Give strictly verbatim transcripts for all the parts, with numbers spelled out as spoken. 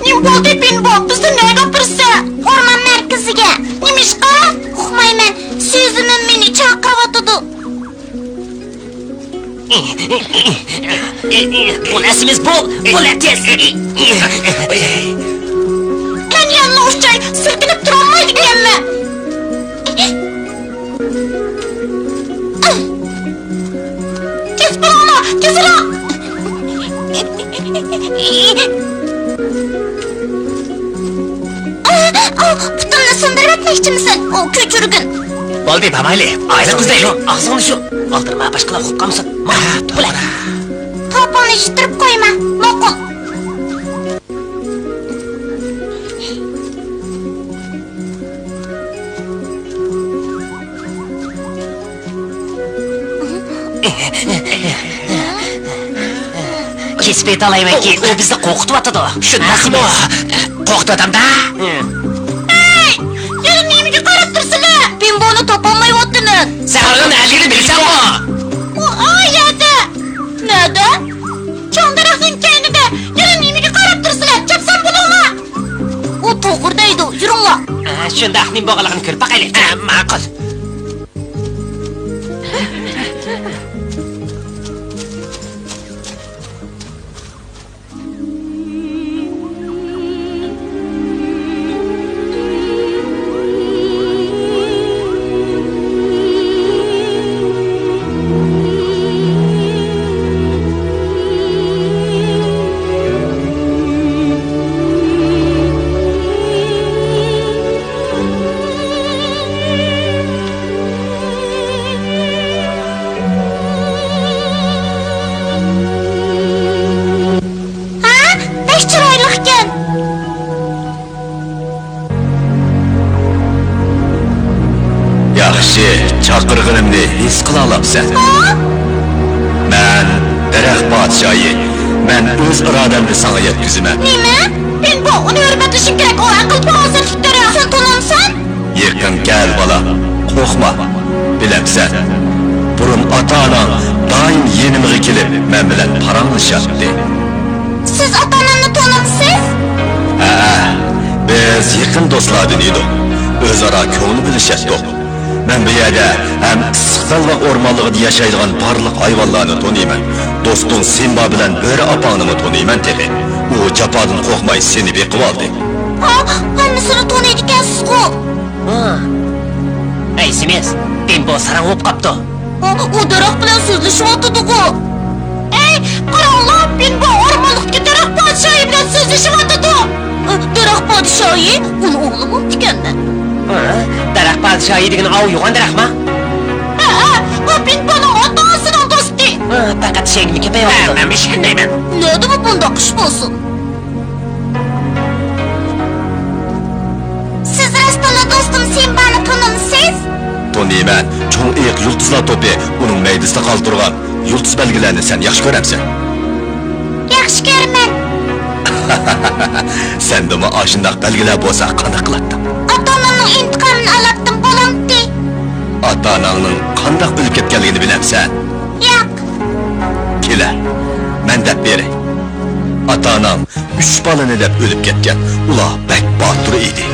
نېمە بولدى، بىمبو؟ بىزنى نەگە ئاپىرىسەن؟ ئورمان مەركىزىگە. نېمىشقا؟ ئۇقمايمەن. سۆزۈمۈم مېنى چاقىرىۋاتىدۇ. بول ئەسىمىز، بول! بول تېز! مەن يەنىلا ئۇچاي، سىلكىنىپ تۇرالمايدىكەنمەن. تېز بولۇڭلار، تېزرەك! پۇتۇمنى سۇندۇرۇۋەتمەكچىمىسەن؟ ئۇ كۆچۈرگۈن. بولدى، بارمايلى. ئايلىق ئىزدەيلى. ئاغزىڭنى شۇ. ئالدىرىما، باشقىلار ئۇقۇپ قالمىسۇن. ماقۇل. توپىڭنى يىتتۈرۈپ قويما. ماقۇل. كېسىپ ئېتالايمەنكى، ئۇ بىزنى قورقۇتۇۋاتىدۇ. شۇنداقمۇ؟ قورقۇتۇۋاتامدا؟ ھەي! يەنە نېمىگە قاراپ تۇرسىلەر؟ بىمبونى تاپالمايۋاتىمەن. سەن ئۇنىڭ نەدىكىنى بىلىسەنمۇ؟ ئۇ ئا يەردە. نەدە؟ چوڭ دەرەخنىڭ كەينىدە. يەنە نېمىگە قاراپ تۇرسىلەر؟ چاپسان بولۇڭلار! ئۇ توغرا دەيدۇ، يۈرۈڭلار! ئە، شۇنداق، نېمە بولغانلىقىنى كۆرۈپ باقايلى. ئە، ماقۇل. ھە، بەك چىرايلىقكەن. ياخشى، چاقىرغىنىمنى ھېس قىلالاپسەن. ھا؟ مەن دەرەخ پادىشاھى، مەن ئۆز ئىرادەمنى ساڭا يەتكۈزىمەن. نېمە؟ بىمبو، ئۇنى ھۆرمەتلىشىڭ كېرەك، ئۇ ئەقىل-پاراسەتلىك دەرەخ. سەن تونۇمسەن؟ يېقىن كەل، بالا، قورقما. بىلەمسەن، بۇرۇن ئاتا-ئاناڭ دائىم يېنىمغا كېلىپ، مەن بىلەن پاراڭلىشاتتى. سىز ئاتا-ئانامنى تونۇمسىز؟ ھەئە، بىز يېقىن دوستلاردىن ئىدۇق. ئۆزئارا كۆڭۈل بۆلۈشەتتۇق. مەن بۇ يەردە ھەم ئىسسىقتال ۋە ئورمانلىقىدا ياشايدىغان بارلىق ھايۋانلارنى تونۇيمەن. دوستۇڭ سىمبا بىلەن بۆرە ئاپاڭنىمۇ تونۇيمەن تېخى. ئۇ جاپادىن قورقماي سېنى بېقىۋالدى. ھا، ھەممىسىنى تونۇيدىكەنسىزغۇ؟ ھا. ئەي، سىمىز، بىمبو ساراڭ بولۇپ قاپتۇ. ئۇ، ئۇ دەرەخ بىلەن سۆزلىشىۋاتىدىغۇ. ئەي، قاراڭلار، بىمبو ئورمانلىقتىكى دەرەخ پادىشاھى بىلەن سۆزلىشىۋاتىدۇ. ئە، دەرەخ پادىشاھى؟ ئۇنى ئوغلى بوپتىكەنمەن. ھە؟ دەرەخ پادىشاھى دېگىنى ئاۋۇ يوغان دەرەخما؟ ھە، ھە، بۇ بىنبونىڭ ئاتا-ئانىسىنىڭ دوستى. ھە، پەقەت ئىشەنگۈم كېلىپ قالدى. ھە، مەنمۇ ئىشەنمەيمەن. نەدىمۇ بۇنداق ئىش بولسۇن؟ سىز راستتىنلا دوستۇم سىمبانى تونۇمسىز؟ تونۇيمەن. چوڭ ئېيىق يۇلتۇزلار توپى ئۇنىڭ مەيدىسىدە قالدۇرغان يۇلتۇز بەلگىلەرنى سەن ياخشى كۆرەمسەن؟ ياخشى كۆرىمەن. سەندىمۇ ئاشۇنداق بەلگىلەر بولسا قانداق قىلاتتىڭ؟ ئاتا-ئانامنىڭ ئىنتىقامىنى ئالاتتىم، بولامتى؟ ئاتا-ئاناڭنىڭ قانداق ئۆلۈپ كەتكەنلىكىنى بىلەمسەن؟ ياق. كېلە، مەن دەپ بېرەي. ئاتا-ئاناڭ ئۈچ بالىنى دەپ ئۆلۈپ كەتكەن. ئۇلار بەك باتۇر ئىدى.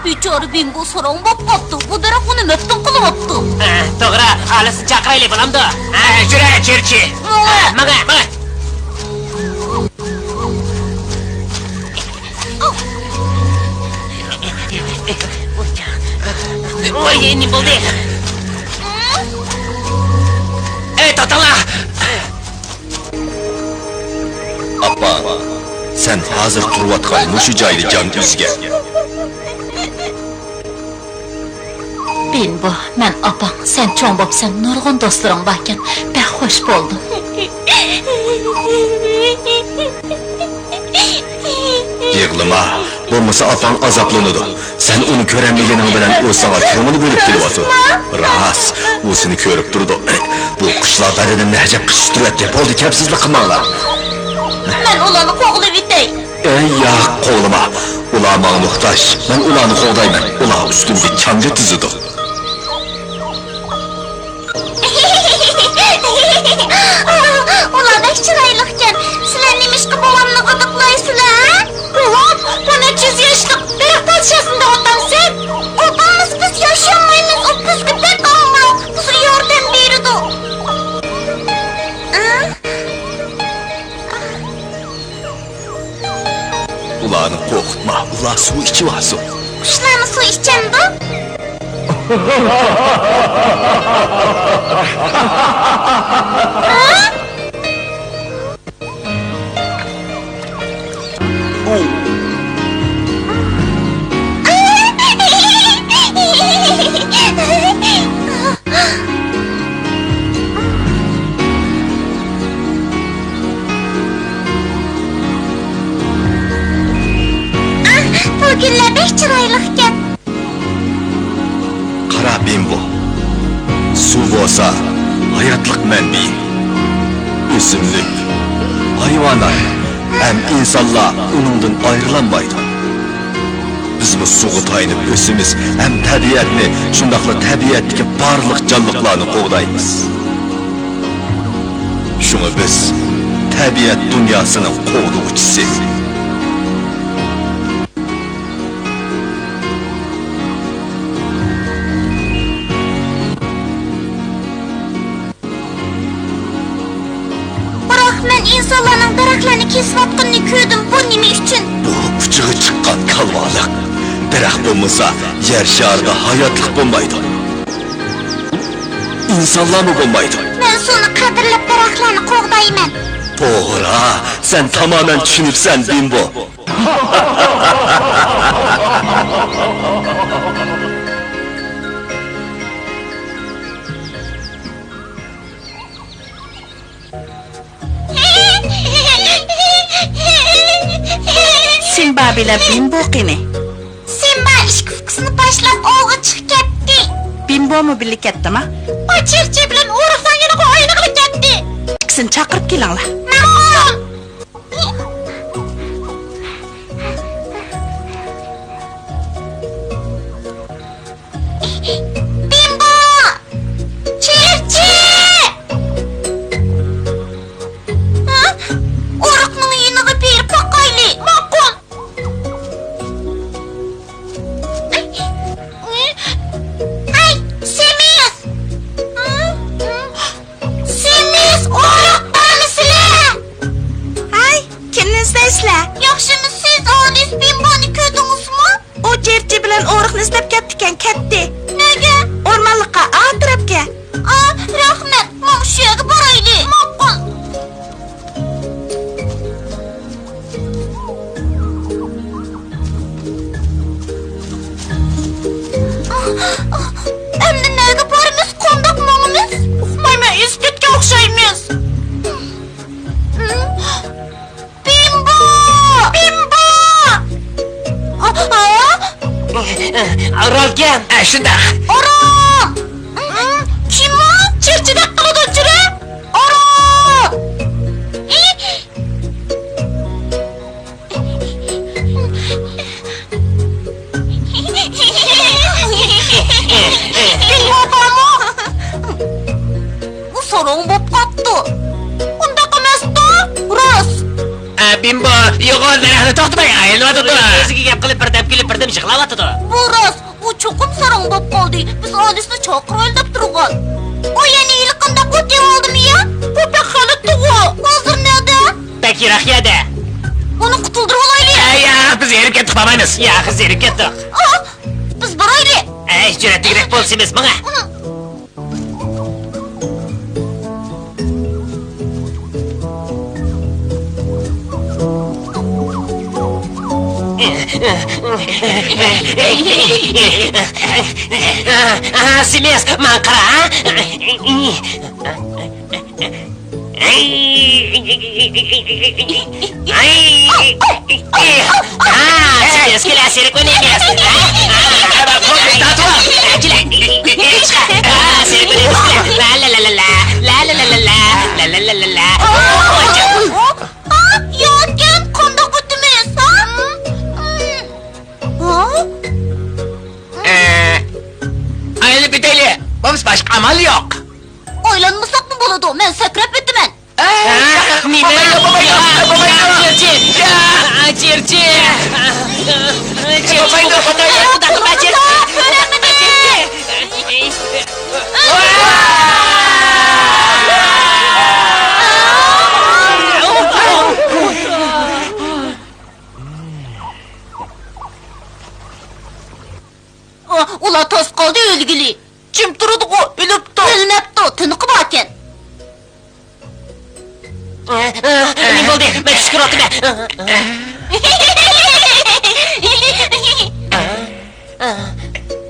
بىچارە بىمبو ساراڭ بوپ قاپتۇ. بۇ دەرەخ ئۇنى مەپتۇن قىلىۋاپتۇ. ھە، توغرا، ئالىسىنى چاقىرايلى، بولامدۇ؟ ھە، يۈرە، چىرچى. ماڭا. ماڭا، ماڭا. ۋاي، نېمە بولدى؟ ئەي، توختاڭلار! ئاپا، سەن ھازىر تۇرۇۋاتقان مۇشۇ جايدا جان ئۈزگەن. بىمبو، مەن ئاپاڭ، سەن چوڭ بوپسەن، نۇرغۇن دوستلىرىڭ باركەن، بەك خوش بولدۇم. يىغلىما، بولمىسا ئاپاڭ ئازابلىنىدۇ. سەن ئۇنى كۆرەلمىگىنىڭ بىلەن ئۇ ساڭا كۆڭۈل بۆلۈپ كېلىۋاتىدۇ. راست، ئۇ سېنى كۆرۈپ تۇرىدۇ. بۇ قۇشلار بەدىنىمنى ئەجەب قىچىشتۇرۇۋەتتى. بولدى، كەپسىزلىك قىلماڭلار. مەن ئۇلارنى قوغلىۋېتەي. ئەي ياق، قوغلىما. ئۇلار ماڭا موھتاج. مەن ئۇلارنى قوغدايمەن. ئۇلار ئۈستۈمگە چاڭگا تىزىدۇ. ئۇلار بەك چىرايلىقكەن. سىلەر نېمىشقا بوۋامنى غىدىقلايسىلەر، ھە؟ بوۋام، بۇ نەچچە يۈز ياشلىق دەرەخ پادىشاھسىنى دەۋاتامسەن؟ ئۇ بولمىسا بىز ياشىيالمايمىز، ئۇ بىزگە بەك ئامراق، بىزگە ياردەم بېرىدۇ. ئۇلارنى قورقۇتما، ئۇلار سۇ ئىچىۋالسۇن. قۇشلارمۇ سۇ ئىچەمدۇ؟ ھە؟ گۈللەر بەك چىرايلىقكەن. قارا بىمبو، سۇ بولسا ھاياتلىق مەنبىيى. ئۆسۈملۈك، ھايۋانات ھەم ئىنسانلار ئۇنىڭدىن ئايرىلالمايدۇ. بىزمۇ سۇغا تايىنىپ ئۆسىمىز ھەم تەبىئەتنى، شۇنداقلا تەبىئەتتىكى بارلىق جانلىقلارنى قوغدايمىز. شۇڭا بىز تەبىئەت دۇنياسىنىڭ قوغدىغۇچىسى. بىراق مەن ئىنسانلارنىڭ دەرەخلەرنى كېسىۋاتقىنىنى كۆردۈم. بۇ نېمە ئۈچۈن؟ بۇ ئۇچىغا چىققان كالۋالىق. دەرەخ بولمىسا، يەر شارىدا ھاياتلىق بولمايدۇ. ئىنسانلارمۇ بولمايدۇ. مەن سۇنى قەدىرلەپ، دەرەخلەرنى قوغدايمەن. توغرا، سەن تامامەن چۈشىنىپسەن، بىمبو. سىمبا بىلەن بىمبو قېنى؟ سىمبا ئىككى ئۇكىسىنى باشلاپ ئوۋغا چىقىپ كەتتى. بىمبومۇ بىللە كەتتىما؟ ئۇ چىرچى بىلەن ئورۇقنىڭ يېنىغا ئوينىغىلى كەتتى. ئىككىسىنى چاقىرىپ كېلىڭلار. ماقۇل. بىمبو! چىرچى! ھە؟ ئورۇقنىڭ يېنىغا بېرىپ باقايلى. ماقۇل. ھەي، سېمىز! سېمىز، ئورۇق بارمۇ سىلە؟ ھەي، كىمنى ئىزدەيسىلەر؟ ياخشىمۇ سىز، ئالىس بىمبونى كۆردىڭىزمۇ؟ ئۇ چىرچى بىلەن ئورۇقنى ئىزدەپ كەتتىكەن، كەتتى. نەگە؟ ئورمانلىققا، ئا تەرەپكە. ئا، رەھمەت، ماڭا شۇ يەرگە بارايلى. ماقۇل. ئەمدى نەگە بارىمىز، قانداق ماڭىمىز؟ ئۇقمايمەن، ئېزىپ كەتكەن ئوخشايمىز. بىمبو! بىمبو! ئا، ئا؟ ئارالكەن. ئە، شۇنداق. ئارام! كىم ئۇ؟ چىرچىدەك قىلىدۇ جۈرە. ئارام! بىمبو بارمۇ؟ ئۇ ساراڭ بولۇپ قاپتۇ. ئۇنداق ئەمەستۇ؟ راست. ئە، بىمبو، يوغان دەرەخنى توختىماي ئايلىنىۋاتىدۇ. ئۆزىگە گەپ قىلىپ، بىردەم كۈلۈپ، بىردەم يىغلاۋاتىدۇ. بۇ راست. ئۇ چوقۇم ساراڭ بولۇپ قالدى. بىز ئالىسنى چاقىرغايلى دەپ تۇرغان. ئۇ يەنە ھېلىقىنداق ئوت يەۋالدىمۇ يا؟ بۇ بەك غەلىتىغۇ. ھازىر نەدە؟ بەك يىراق يەردە. ئۇنى قۇتۇلدۇرۇۋالايلى. ئە، ياق، بىز ھېرىپ كەتتۇق، بارمايمىز. ياق، بىز ھېرىپ كەتتۇق. ئا، بىز بارايلى. ئەي، جۈرئەتلىكرەك بول، سېمىز، ماڭە. سېمىز، ماڭا قارا. ياكەن، قانداق ئۆتىمىز، ھا؟ ئايلىنىپ ئۆتەيلى، بولمىسا باشقا ئامال يوق. ئايلانمىساقمۇ بولىدۇ، مەن سەكرەپ ئۆتىمەن. ئۇلار تاس قالدى ئۆلگىلى. جىم تۇرىدىغۇ، ئۆلۈپتۇ. ئۆلمەپتۇ، تىنىقى باركەن. نېمە بولدى؟ مەن چۈش كۆرۈۋاتىمەن.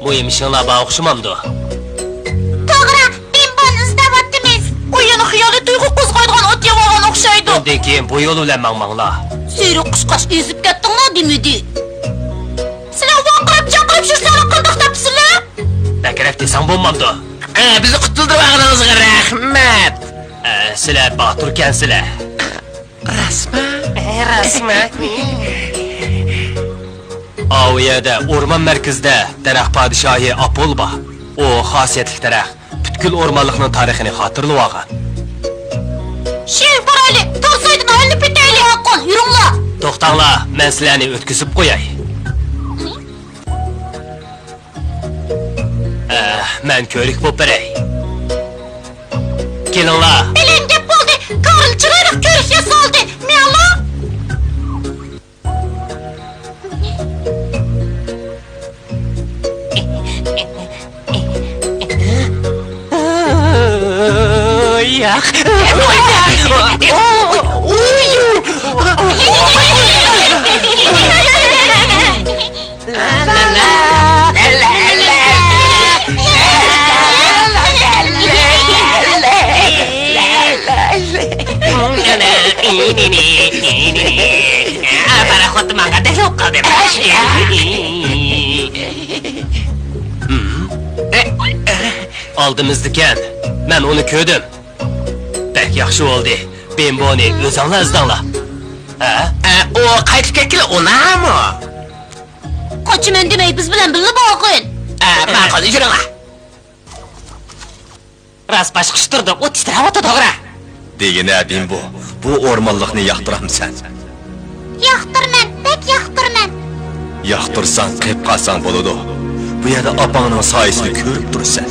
بۇ يېمىشىڭلار بار ئوخشىمامدۇ؟ توغرا، بىمبونى ئىزدەۋاتىمىز. ئۇ يەنە خىيالىي تۇيغۇ قوزغايدىغان ئوت يەۋالغان ئوخشايدۇ. ئۇندىن كېيىن بۇ يول بىلەن ماڭماڭلار. سېرىق قۇشقاچ ئېزىپ كەتتىڭلار دېمىدى. تەكشۈرسەڭلار قانداق تاپىسىلەر؟ بەكرەك دېسەڭ بولمامدۇ؟ ئە، بىزنى قۇتۇلدۇرۇۋالغىنىڭىزغا رەھمەت. ئە، سىلەر باتۇركەنسىلەر. راستمۇ؟ ئە، راستمۇ؟ ئاۋۇ يەردە ئورمان مەركىزىدە دەرەخ پادىشاھى ئاپول بار. ئۇ خاسىيەتلىك دەرەخ. پۈتكۈل ئورمانلىقنىڭ تارىخىنى خاتىرىلىۋالغان. شېرىك بارايلى، تارسايدىن ھەللىپ كېتەيلى. ماقۇل، يۈرۈڭلار. توختاڭلار، مەن سىلەرنى ئۆتكۈزۈپ قوياي. ئە، مەن كۆرۈك بولۇپ بېرەي. كېلىڭلار. بەلەن گەپ بولدى. كارل چىرايلىق كۆرۈك ياسالدى. ميالا. ياق. پاراخوت ماڭغاندەك بولۇپ قالدى. ئالدىمىزدىكەن. مەن ئۇنى كۆردۈم. بەك ياخشى بولدى. بىمبونى ئۆزۈڭلار ئىزدەڭلار. ھە؟ ئە، ئۇ قايتىپ كەتكىلى ئۇنامۇ؟ قاچىمەن دېمەي، بىز بىلەن بىللە بارغىن. ئە، ماقۇل، يۈرۈڭلار. راست باشقىچە تۇرىدۇ، ئۇ تىترەۋاتىدۇ، توغرا. دېگىنە، بىمبو، بۇ ئورمانلىقنى ياقتۇرامسەن؟ ياقتۇرىمەن، بەك ياقتۇرىمەن. ياقتۇرساڭ، قېپ قالساڭ بولىدۇ. بۇ يەردە ئاپاڭنىڭ سايىسىنى كۆرۈپ تۇرىسەن.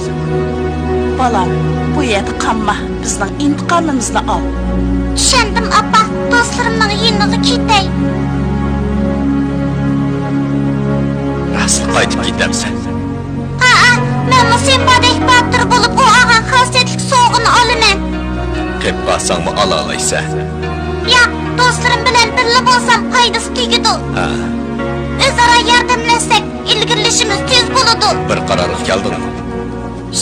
بالام، بۇ يەردە قالما، بىزنىڭ ئىنتىقامىمىزنى ئال. چۈشەندىم، ئاپا. دوستلىرىمنىڭ يېنىغا كېتەي. راستلا قايتىپ كېتەمسەن؟ ھەئە، مەنمۇ سىمبادەك باتۇر بولۇپ، ئۇ ئالغان خاسىيەتلىك سوۋغىنى ئالىمەن. قېپ قالساڭمۇ ئالالايسەن. ياق، دوستلىرىم بىلەن بىللە بولسام پايدىسى تېگىدۇ. ھە. ئۆزئارا ياردەملەشسەك، ئىلگىرىلىشىمىز تېز بولىدۇ. بىر قارارغا كەلدىڭمۇ؟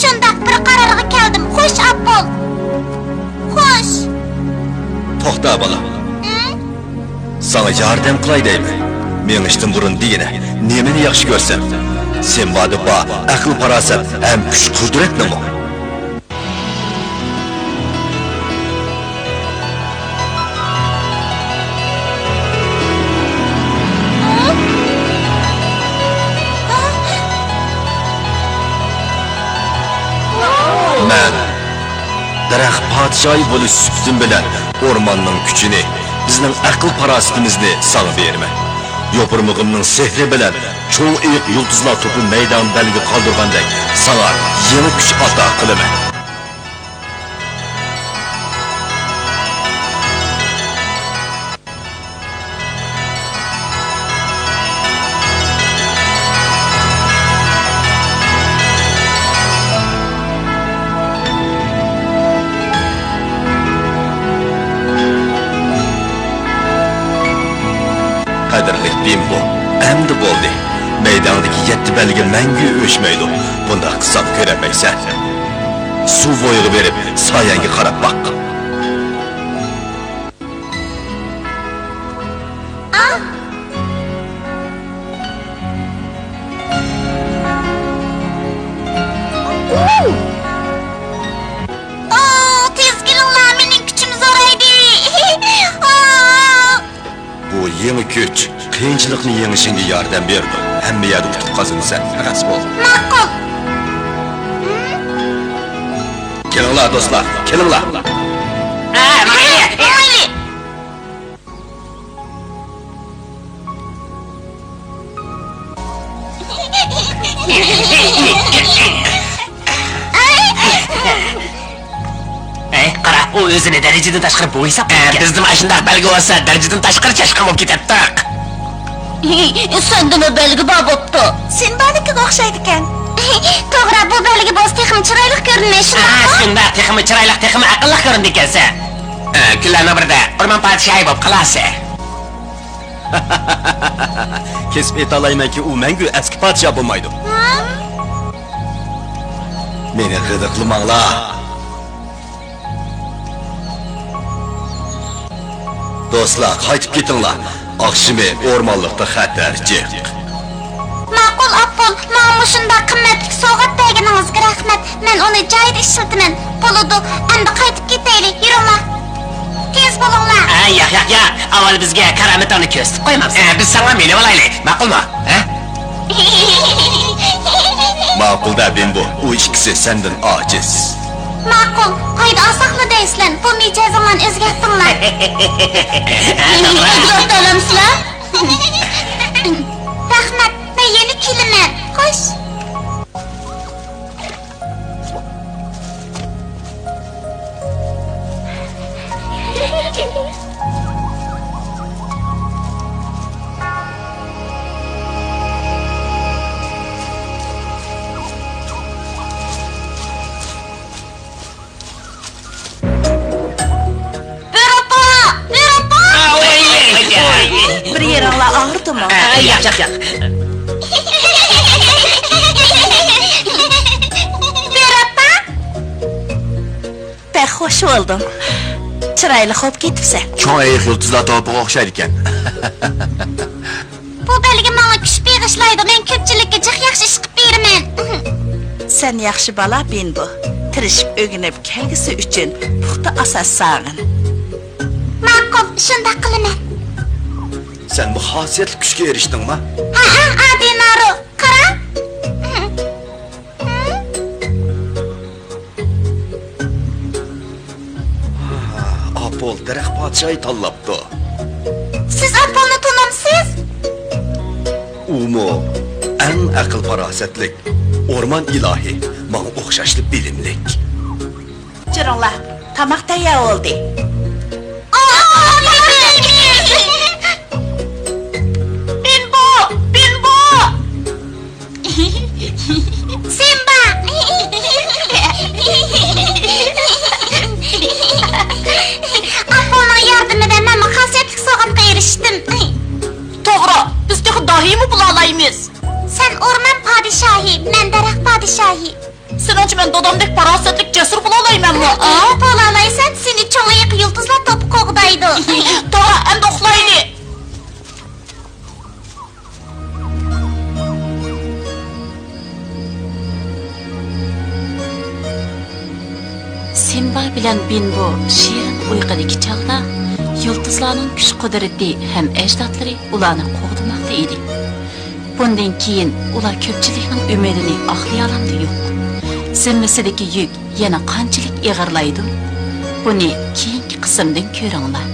شۇنداق، بىر قارارغا كەلدىم. خوش، ئاپول. خوش. توختا، بالام. ھە؟ ساڭا ياردەم قىلاي دەيمەن. مېڭىشتىن بۇرۇن دېگىنە، نېمىنى ياخشى كۆرسەڭ؟ سىمبادا بار ئەقىل-پاراسەت ھەم كۈچ-قۇدرەتنىمۇ؟ مەن دەرەخ پادىشاھى بولۇش سۈپىتىم بىلەن ئورماننىڭ كۈچىنى، بىزنىڭ ئەقىل-پاراسىتىمىزنى ساڭا بېرىمەن. يوپۇرمىقىمنىڭ سېھرى بىلەن چوڭ ئېيىق يۇلتۇزلار توپى مەيدانىدا بەلگە قالدۇرغاندەك، ساڭا يېڭى كۈچ ئاتا قىلىمەن. قەدىرلىك بىمبو، ئەمدى بولدى. مەيداڭدىكى يەتتە بەلگە مەڭگۈ ئۆچمەيدۇ. بۇنداق قىلساڭ كۆرەلمەيسەن. سۇ بويىغا بېرىپ، سايەڭگە قاراپ باق. ئاھ، تېز كېلىڭلار، مېنىڭ كۈچۈم زورايدى. ئاھ. بۇ يېڭى كۈچ قىيىنچىلىقنى يېڭىشىڭگە ياردەم بېرىدۇ. ھەممە يەردە ئۇتۇق قازىنىسەن، پەرەز بول. ماقۇل. كېلىڭلار، دوستلار، كېلىڭلار. ئە، مايلى. مايلى. ئەي، قارا، ئۇ ئۆزىنى دەرىجىدىن تاشقىرى بوي ھېسابلايدىكەن. ئە، بىزدىمۇ ئاشۇنداق بەلگە بولسا، دەرىجىدىن تاشقىرى چاشقان بولۇپ كېتەتتۇق. سەندىمۇ بەلگە بار بوپتۇ. سىمبانىڭكىگە ئوخشايدىكەن. توغرا، بۇ بەلگە بولسا تېخىمۇ چىرايلىق كۆرۈنمەي، ئا، شۇنداقمۇ؟ شۇنداق، تېخىمۇ چىرايلىق، تېخىمۇ ئەقىللىق كۆرۈنىدىكەنسەن. ئە، كۈنلەرنىڭ بىرىدە ئورمان پادىشاھى بولۇپ قالارسەن. كېسىپ ئېيتالايمەنكى، ئۇ مەڭگۈ ئەسكى پادىشاھ بولمايدۇ. ھە؟ مېنى غىدىقلىماڭلار. دوستلار، قايتىپ كېتىڭلار. ئاخشىمى ئورمانلىقتا خەتەر جىق. ماقۇل، ئاپا. ماقۇل، ماڭا مۇشۇنداق قىممەتلىك سوۋغات بەرگىنىڭىزگە رەھمەت. مەن ئۇنى جايىدا ئىشلىتىمەن. بولىدۇ، ئەمدى قايتىپ كېتەيلى، يۈرۈڭلار. تېز بولۇڭلار. ئە، ياق، ياق، ياق. ئاۋۋال بىزگە كارامىتىڭنى كۆرسىتىپ قويمامسەن؟ ئە، بىز ساڭا مېلىۋالايلى، ماقۇلمۇ؟ ھە؟ ماقۇل-دە، بىمبو، ئۇ ئىككىسى سەندىن ئاجىز. ماقۇل، پايدا ئالساقلا دەيسىلەر، بۇ مىجەزىڭلارنى ئۆزگەرتىڭلار. ئۆزگەرتەلەمسىلەر؟ رەھمەت، مەن يەنە كېلىمەن. خوش. بۆرە ئاپا! بۆرە ئاپا! بىر يېرىڭلار ئاغرىدىمۇ؟ ياق، ياق، ياق. بۆرە ئاپا! بەك خوش بولدۇم. چىرايلىق بولۇپ كېتىپسەن. چوڭ ئېيىق يۇلتۇزلار توپىغا ئوخشايدىكەن. بۇ بەلگە ماڭا كۈچ بېغىشلايدۇ، مەن كۆپچىلىككە جىق ياخشى ئىش قىلىپ بېرىمەن. سەن ياخشى بالا، بىنبو. تىرىشىپ ئۆگىنىپ كەلگۈسى ئۈچۈن پۇختا ئاساس سالغىن. ماقۇل، شۇنداق قىلىمەن. سەن بۇ خاسىيەتلىك كۈچكە ئېرىشتىڭما؟ ھەئە، ئادىنارۇ، قارا. ئاپول دەرەخ پادىشاھى تاللاپتۇ. سىز ئاپولنى تونامسىز؟ ئۇمۇ ئەڭ ئەقىل-پاراسەتلىك، ئورمان ئىلاھى، ماڭا ئوخشاشلا بىلىملىك. جۈرۈڭلار، تاماق تەييار بولدى. بىنبو! بىنبو! سىمبا! ئاپولنىڭ ياردىمى بىلەن مەنمۇ خاسىيەتلىك سوۋغاتقا ئېرىشتىم. توغرا، بىز تېخى داھىيمۇ بولالايمىز. سەن ئورمان پادىشاھى، مەن دەرەخ پادىشاھى. سېنىڭچە مەن دادامدەك پاراسەتلىك، جەسۇر بولالايمەنمۇ، ھە؟ بولالايسەن، سېنى چوڭ ئېيىق يۇلتۇزلار توپى قوغدايدۇ. توغرا، ئەمدى ئۇخلايلى. سىمبا بىلەن بىنبو شېرىن ئۇيقۇدىكى چاغدا يۇلتۇزلارنىڭ كۈچ-قۇدرىتى ھەم ئەجدادلىرى ئۇلارنى قوغدىماقتا ئىدى. بۇندىن كېيىن ئۇلار كۆپچىلىكنىڭ ئۈمىدىنى ئاقلىيالامدۇ يوق؟ زىممىسىدىكى يۈك يەنە قانچىلىك ئېغىرلايدۇ؟ بۇنى كېيىنكى قىسىمدىن كۆرۈڭلار.